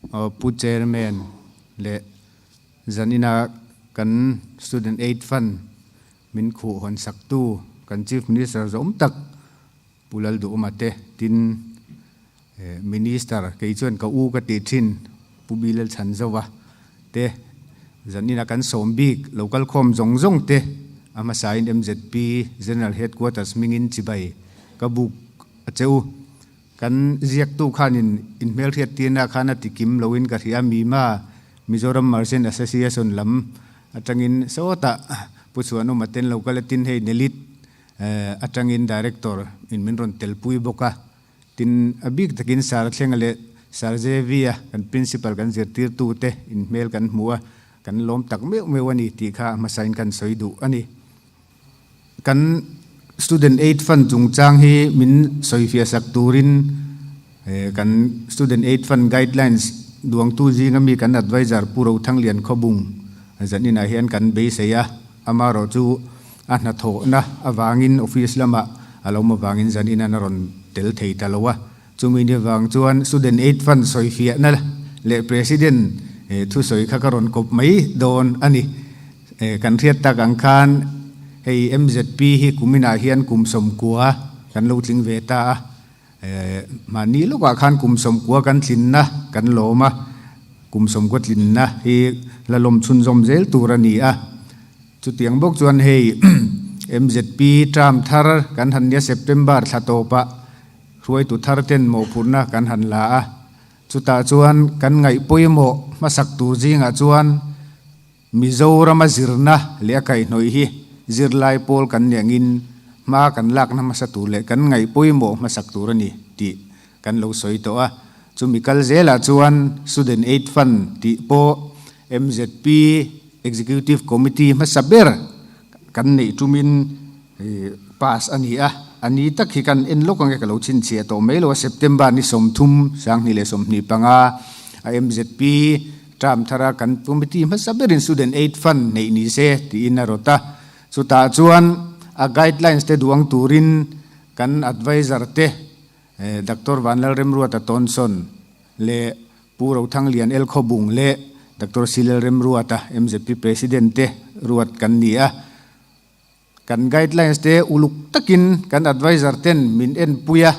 Pu Chairman leh zanina kan Student Aid Fund min khuh hawn saktu kan Chief Minister zawm tak Pu Lalduhawma te tin Minister kei chuan ka u ka tih thin Pu Bilal Chhanzova te zanina kan sawm bik local khawm zawng zawng te a hmasain MZP General Headquarters hmingin chibai ka buk a che u. Kan ziaktu khanin inhmelhriattirna khan a ti kim loin ka hria Mima Mizoram Merchant Association lam atangin sawtah Pu Chhuanawma ten local atin hei Nelit atangin Director in min rawn telpui bawk a, tin a bik takin Sir Thlenga leh Sir JV-a kan Principal kan zirtirtute inhmel kan hmu a, kan lawm tak meuh meuh a ni tih kha a hmasain kan sawi duh a ni. Kan Student Aid Fund chungchang hi min sawifiah sak turin kan Student Aid Fund Guidelines duangtu zinga mi kan Adviser Pu Rothanglian Khawbung zaninah hian kan beisei a, amaherawhchu a hnathawhna avangin office lamah a lo awm avangin zanin an a rawn tel thei ta lo a. Chumi ni vang chuan Student Aid Fund sawifiahna leh President thusawi kha ka rawn kawp mai dawn a ni. Kan hriat tak ang khan hei MZP hi kuminah hian kum sawmkua kan lo tling ve ta a. Mahni lawkah khan kum sawmkua kan tlinna kan lawm a, kum sawmkua tlinna hi la lawm chhunzawm zel tur a ni a. Chutiang bawk chuan hei MZP term thar kan han nia September thla tawpah hruaitu thar ten mawhphurhna kan han la a, chutah chuan kan ngaih pawimawh hmasak tur zingah chuan Mizorama zirna leh a kaihhnawih hi zirlai pawl kan nih angin hma kan lakna hmasa tur leh kan ngaih pawimawh hmasak tur a ni tih kan lo sawi tawh a. Chumi kal zelah chuan Student Aid Fund tih pawh MZP Executive Committee hmasa ber kan neih tumin pass a ni a. A ni tak hi kan en lawk ang e ka lo chhinchhiah tawh mai lo a, September ni 30, 2025 a MZP Term thara kan committee hmasa berin Student Aid Fund neih ni se tiin a rawt a. Chutah chuan a guidelines te duang turin kan advisor te Doctor Vanlalremruata Tonson leh Pu Rothanglian El Khawbung leh Doctor Silel Remruata MZP President te ruat kan ni a. Kan guidelines te uluk takin kan advisor ten min enpui a,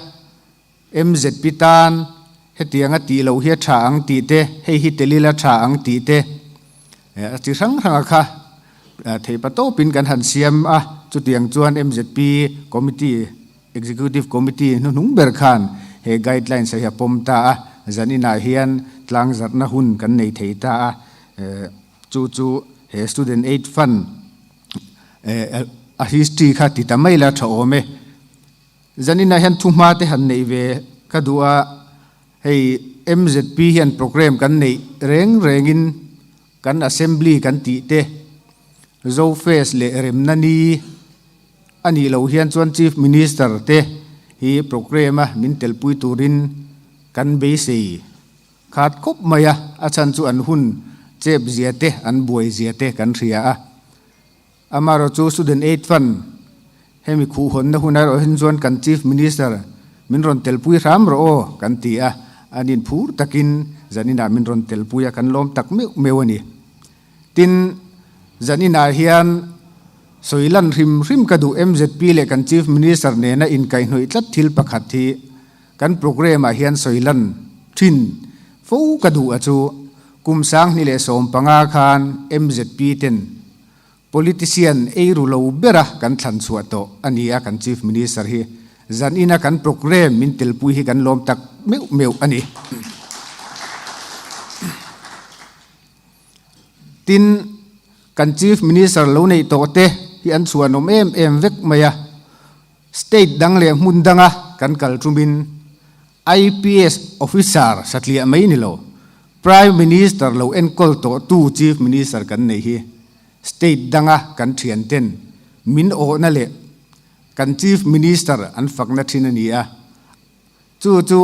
MZP tan hetianga tih loh hi a tha ang tih te, hei hi tel ila tha ang tih te, a chi hrang hranga kha theipa tawpin kan han siam a, chutiang chuan MZP committee, Executive Committee hnuhnung ber khan he guidelines hi a pawm ta a, zaninah hian tlangzarhna hun kan nei thei ta a, chu chu he Student Aid Fund a history kha ti ta mai la tha awm e. Zaninah hian thuhma te han neih ve ka duh a, hei MZP hian programme kan neih reng rengin kan assembly kan tih te Zofest leh remna ni a nih loh hian chuan Chief Minister te hi programme a min telpui turin kan beisei Khat khawp mai a, a chhan chu an hun chep zia te, an buai zia te kan hria a. Amaherawh chu Student Aid Fund hemi khuhhawnna hun erawh hin chuan kan Chief Minister min rawn telpui hram rawh aw kan ti a, an inphur takin zaninah min rawn telpui a, kan lawm tak meuh meuh a ni. Tin, zaninah hian sawi lan hrim hrim ka duh MZP leh kan Chief Minister nena inkaihhnawih tlat thil pakhat hi Kan programme ah hian sawi lan thin fo ka duh a chu kum 2015 khan MZP ten politician eiru lo bera kan thlan chhuah tawh a ni a, kan Chief Minister hi zan ina kan programme min telpui hi kan lawm tak meuh meuh a ni. Tin, kan Chief Minister lo neih tawh te hi an chhuanawm em em vek mai a. State dang leh hmun danga kan kal tumin IPS officer satliah mai ni lo, Prime Minister lo enkawl tawhtu Chief Minister kan nei hi state danga kan thian ten min awhna leh kan Chief Minister an fakna thin a ni a. Chu chu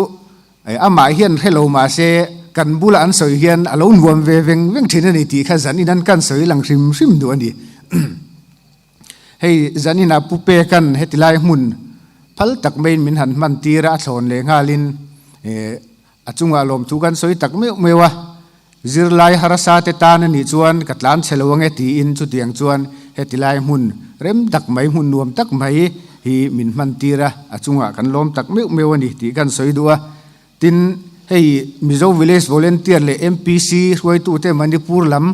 amah hian hre lo mah se kan bula an sawi hian a lo nuam ve veng veng thin a ni tih kha zanin an kan sawi lang hrim hrim duh a ni. Hei zaninah Pu Peka'n heti lai hmun phal tak maiin min han hman tir a, a thlawn leh nghalin A chungah lawmthu kan sawi tak meuh meuh a, zirlai harsa te tan a nih chuan ka tlan chhe lo ange tiin chutiang chuan heti lai hmun rem tak mai, hmun nuam tak mai hi min hman tir a, a chungah kan lawm tak meuh meuh a ni tih kan sawi duh a. Tin, hei Mizo Village Volunteer leh MPC hruaitute Manipur lam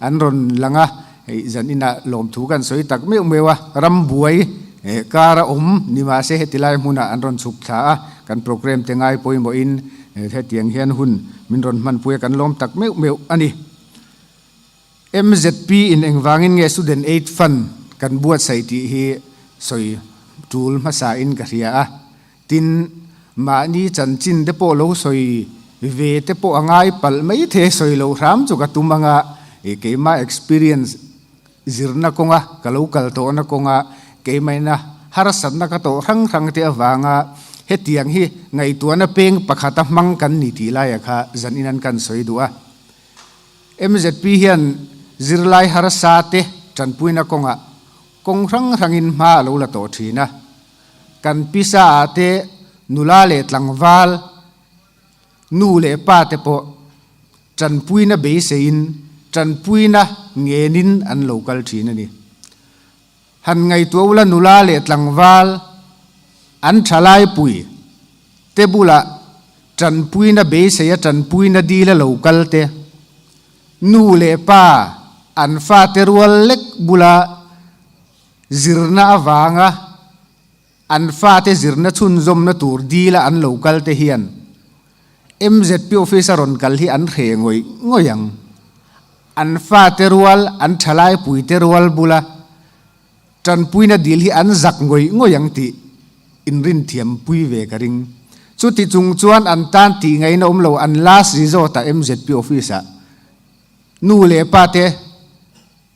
an rawn lang a, hei zan inah lawmthu kan sawi tak meuh meuh a, rambuai kar a awm ni mahse heti lai hmunah an rawn chhuk thla a, kan programme te ngai pawimawhin hetiang hian hun min rawn hmanpui a kan lawm tak meuh meuh a ni. MZP in engvangin nge Student Aid Fund kan buatsaih tih hi sawi tul hmasa in ka hria a. Tin, mahni chanchin te pawh lo sawi ve te pawh a ngai palh mai thei sawi loh hram chu ka tum anga keimah experience zirna kawnga ka lo kal tawhna kawnga keimahina harsatna ka tawh hrang hrang te avanga hetiang hi ngaihtuahna peng pakhata hmang kan ni tih laia kha zanin an kan sawi duh a. MZP hian zirlai harsa te tanpuina kawngah kawng hrang hrangin hma a lo la tawh thin a. Kan pisa ah te nula leh tlangval, nu leh pa te pawh tanpuina beiseiin tanpuina ngenin an lo kal thin a ni. Han ngaihtuah ula nula leh tlangval an thalai pui te bulah tanpuina beiseia tanpuina dil a lo kal te, nu leh pa an fate rual lek bula Zirna avanga an fate zirna chhunzawmna tur dila an lo kal te hian MZP office a rawn kal hi an hre ngawih ngawih ang. An fate rual, an thalaipui te rual bula tanpuina dil hi an zak ngawih ngawih ang tih inrinthiam pui ve ka ring. Chuti chung chuan an tan tih ngaihna awm lo, an last resort ah MZP office ah nu leh pa te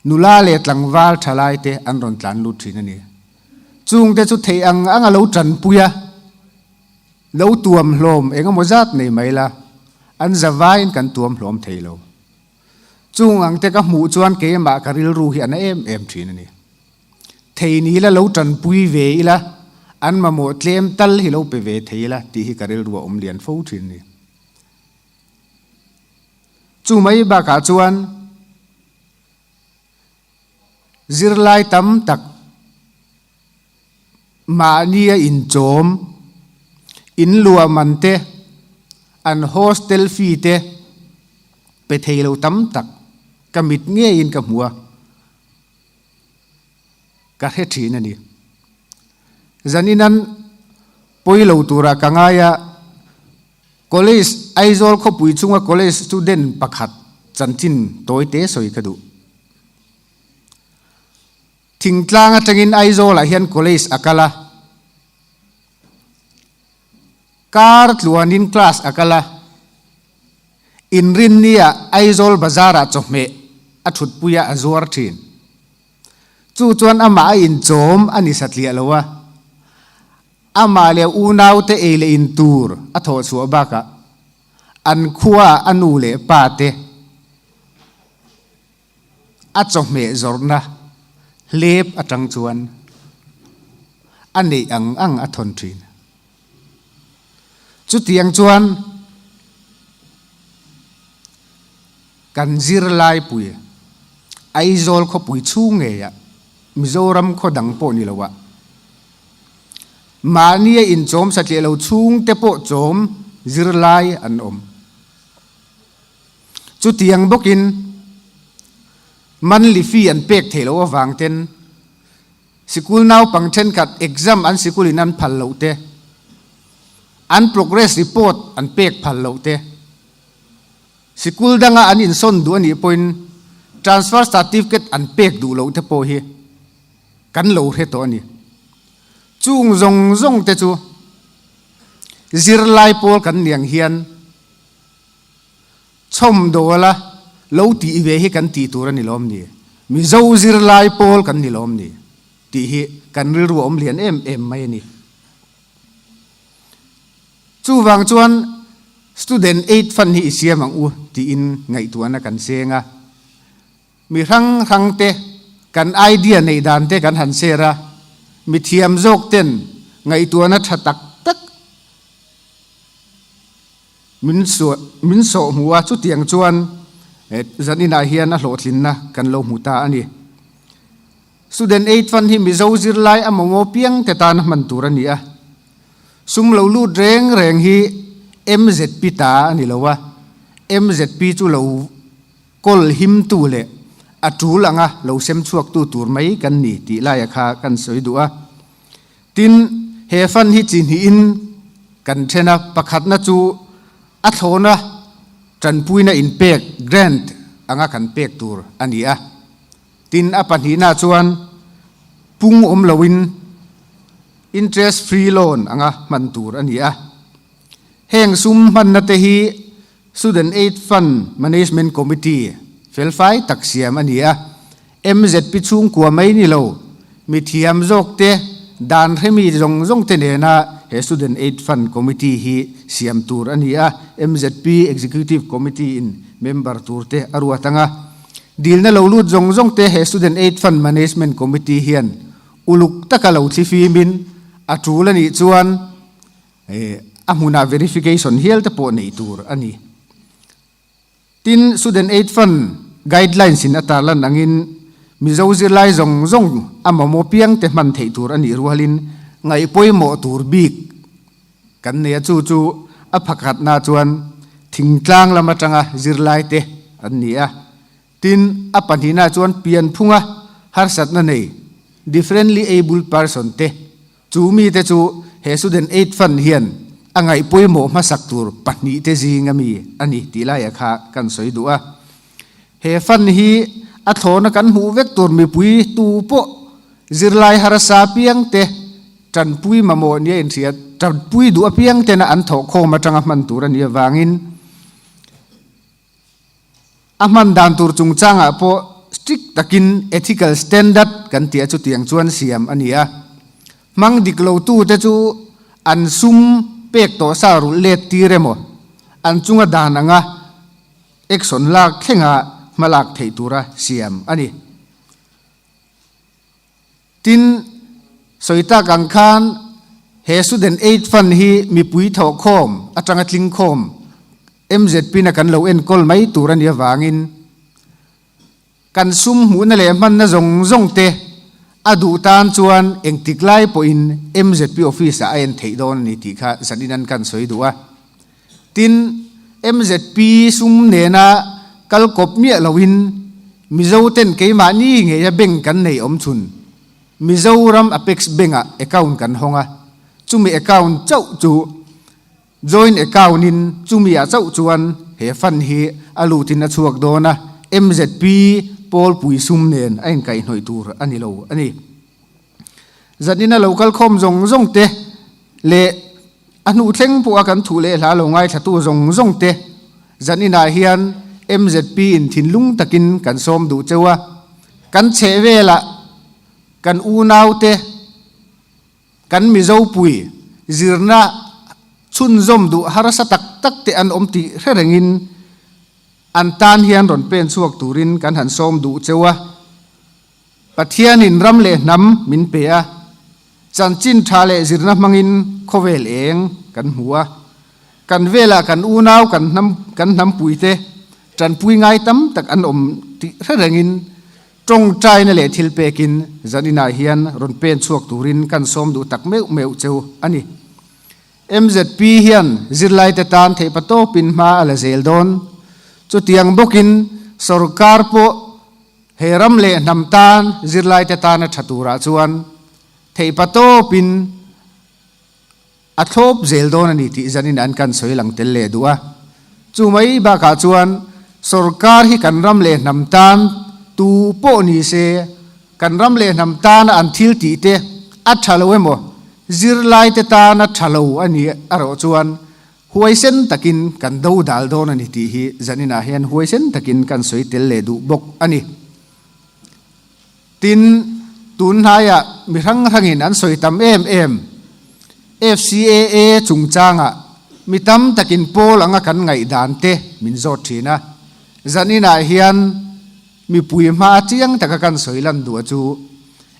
Nula leh tlangval thalai te an rawn tlan lut thin a ni. Chungte chu theih ang ang a lo tanpui a, lo tuam hlawm eng emaw zat nei mai la, an za vaiin kan tuam hlawm thei lo. Chung ang te ka hmuh chuan keimah ka rilru hi a na em em thin a ni. Thei ni ila lo tanpui ve ila, an mamawh tlem tal hi lo pe ve thei ila tih hi ka rilru a awm lian fo thin a ni. Chu mai bakah chuan zirlai tam tak mahnia inchawm, inluah man te, an hostel fee te pe thei lo tam tak ka mit ngeiin ka hmu a, ka hre thin a ni. Zaninan pawi lo turah ka ngai a. College, Aizawl khawpui chunga college student pakhat chanchin tawite sawi ka duh. Thingtlang atangin Aizawlah hian college a kal a, kar tluanin class a kal a, inrinnia Aizawl bazar-ah chawhmeh a thutpuia a zuar thin. Chu chuan amah a inchawm a ni satliah lo a. Amah leh unaute ei leh in tur a thawh chhuah bakah an khuaah a nu leh pa te a chawhmeh zawrhna hlep atang chuan a neih ang ang a thawn thin. Chutiang chuan kan zirlaipui Aizawl khawpui chhung ngeiah Mizoram khaw dang pawh ni loah Mahnia inchawm satliah lo chhungte pawh chawm zirlai an awm. Chutiang bawkin monthly fee an pek theih loh avang ten sikul naupang thenkhat exam an sikulin an phal loh te, an progress report an pek phal loh te, sikul danga an insawn duh a nih pawhin transfer certificate an pek duh loh te pawh hi kan lo hre tawh a ni. Chung zawng zawng te chu zirlai pawl kan niang hian chhawmdawla lo tih ve hi kan tih tur a ni lawm ni? Mizo zirlai pawl kan ni lawm ni? Tih hi kan rilru a awm lian em em mai a ni. Chuvang chuan Student Aid Fund hi i siam ang u tiin ngaihtuahna kan seng a. Mi hrang hrang te kan idea neih dan te kan han share a, mi thiam zawk ten ngaihtuahna tha tak tak Min min sawh hmu a, chutiang chuan zaninah hian a hlawhtlinna kan lo hmu ta a ni. Student Aid Fund hi Mizo zirlai a mamawh piang te tana hman tur a ni a. Sum lo lut reng reng hi MZP ta a ni lo a, MZP chu lo kawl himtu leh a tul anga lo sem chhuaktu tur mai kan ni tih laia kha kan sawi duh a. Tin, he fund hi chi hnihin kan then a, pakhatna chu a thlawna tanpuina inpek, grant, anga kan pek tur a ni a. Tin, a pahnihna chuan pung awm loin interest free loan anga hman tur a ni a. Heng sum hmanna te hi Student Aid Fund Management Committee felfai tak siam a ni a. MZP chhungkua mai ni lo, mithiam zawk te, dan hremi zawng zawng te nena he Student Aid Fund Committee hi siam tur a ni a. MZP Executive Committee in member tur te a ruat ang a. Dilna lo lut zawng zawng te he Student Aid Fund Management Committee hian uluk taka lo thlifimin a tul a nih chuan a hmunah verification hial te pawh neih tur a ni. Tin, Student Aid Fund guidelines in a tarlan angin Mizo zirlai zawng zawng a mamawh piang te hman theih tur a nih rualin ngaih pawimawh tur bik Kan nei a chu chu a phakhatna chuan thingtlang lam atanga zirlai te an ni a, tin a pahnihna chuan pianphunga harsatna nei, differently abled person, te chu mite chu he Student Aid Fund hian a ngaih pawimawh hmasak tur pahnih te zinga mi a ni tih laia kha kan sawi duh a. He fund hi a thlawna kan hmuh vek tur mipui tu pawh zirlai harsa piang te Tanpui mamawh nia inhriat, tanpui duh apiang tena an thawh khawm atanga hman tur a nih avangin a hman dan tur chungchangah pawh strict takin ethical standard kan tih a chutiang chuan siam a ni a. Hmang dik lotute chu an sum pek tawh sa rulh let tir emaw, an chunga dan anga action lak thlenga hmalak theih tura siam a ni. Tin, sawi tak ang khan he Student Aid Fund hi mipui thawhkhawm atanga tlingkhawm MZP na kan lo enkawl mai tur a nih avangin kan sum hmuhna leh hmanna zawng zawng te a duh tan chuan engtik lai pawhin MZP office ah a en theih dawn a ni tih kha zanin an kan sawi duh a. Tin, MZP sum nena kal kawp miah loin Mizo ten keimahni ngeia bank kan nei awm chhun. Mizoram Apex Bank ah account kan hawng a, chumi account chauh chu joint account in chumi ah chauh chuan he fund hi a lutin a chhuak dawn a, MZP pawlpui sum nen a inkaihhnawih tur a ni lo a ni. Zanina lo kal khawm zawng zawng te leh a hnuh thleng pawha kan thuh leh hla lo ngaithlatu zawng zawng te zaninah hian MZP in thinlung takin kan sawm duh cheu a. Kan chheh velah kan unaute, kan Mizopui zirna chhunzawm duh harsa tak tak te an awm tih hre rengin an tan hian rawn pen chhuak turin kan han sawm duh cheu a. Pathianin ram leh hnam min pe a, chanchin tha leh zirna hmangin khawvel eng kan hmu a. Kan velah kan unau kan hnam kan hnampuite tanpui ngai tam tak an awm tih hre rengin tawngtaina leh thil pekin zaninah hian rawn pen chhuak turin kan sawm duh tak meuh meuh cheu a ni. MZP hian zirlaite tan theihpatawpin hma a la zel dawn. Chutiang bawkin sorkar pawh He ram leh hnam tan zirlaite tana tha turah chuan theihpa tawpin a thlawp zel dawn a ni tih zanin an kan sawi lang tel leh duh a. Chu mai bakah chuan sorkar hi kan ram leh hnam tan tu pawh ni se kan ram leh hnam tana an thil tih te a tha lo emaw zirlaite tana tha lo a nih erawh chuan Huaisen takin kan do dal dawn a ni tih hi zaninah hian huaisen takin kan sawi tel leh duh bawk a ni. Tin, tun hnaiah mi hrang hrangin an sawi tam em em. FCAA chungchangah mi tam takin pawl anga kan ngaihdan te min zawt thin a. Zaninah hian mipui hma chiang taka kan sawi lan duh a chu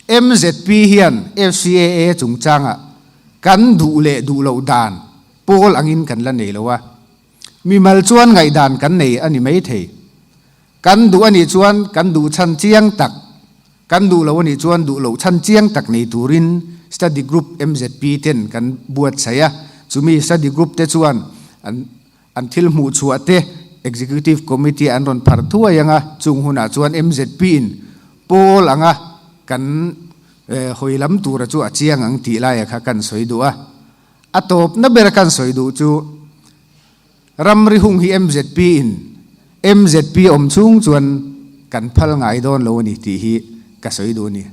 MZP hian FCAA chungchangah kan duh leh duh loh dan pawl angin kan la nei lo a. Mimal chuan ngaihdan kan nei a ni maithei. Kan duh a nih chuan kan duh chhan chiang tak, kan duh lo a nih chuan duh loh chhan chiang tak nei turin study group MZP ten kan buatsaih a, chumi study group te chuan an an thil hmuh chhuah te Executive Committee an rawn phar thuai ang a, chung hunah chuan MZP in pawl anga kan hawi lam tura chu a chiang ang tih laia kha kan sawi duh a. A tawpna bera kan sawi duh chu Ramri hung hi MZP in MZP awm chhung chuan kan phal ngai dawn lo a ni tih hi ka sawi duh a ni.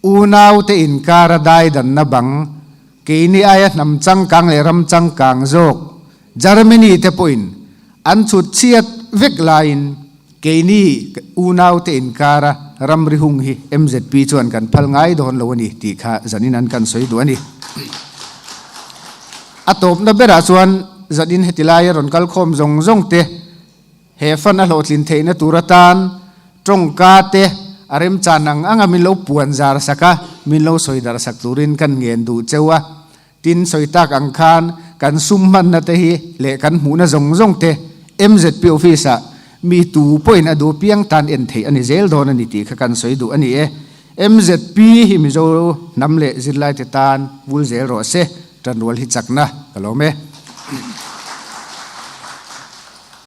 Unaute inkara daidanna bang keini aia hnam changkang leh ram changkang zawk Germany te pawhin an chhut chhiat vek laiin keini unaute inkara ramri hung hi MZP chuan kan phal ngai dawn lo a ni tih kha zanin an kan sawi duh a ni. A tawpna berah chuan zanin heti laia rawn kal khawm zawng zawng te he fund a hlawhtlin theihna tur atan tawngka te a remchan ang anga min lo puan zar sak a, min lo sawi darh sak turin kan ngen duh cheu a. Tin, sawi tak ang khan kan sum hmanna te hi leh kan hmuhna zawng zawng te MZP office ah mi tu pawhin a duh piang tan en theih a ni zel dawn a ni tih kha kan sawi duh a ni e. MZP hi Mizo hnam leh zirlaite tan vul zel rawh se, tanrual hi chakna ka lawm e.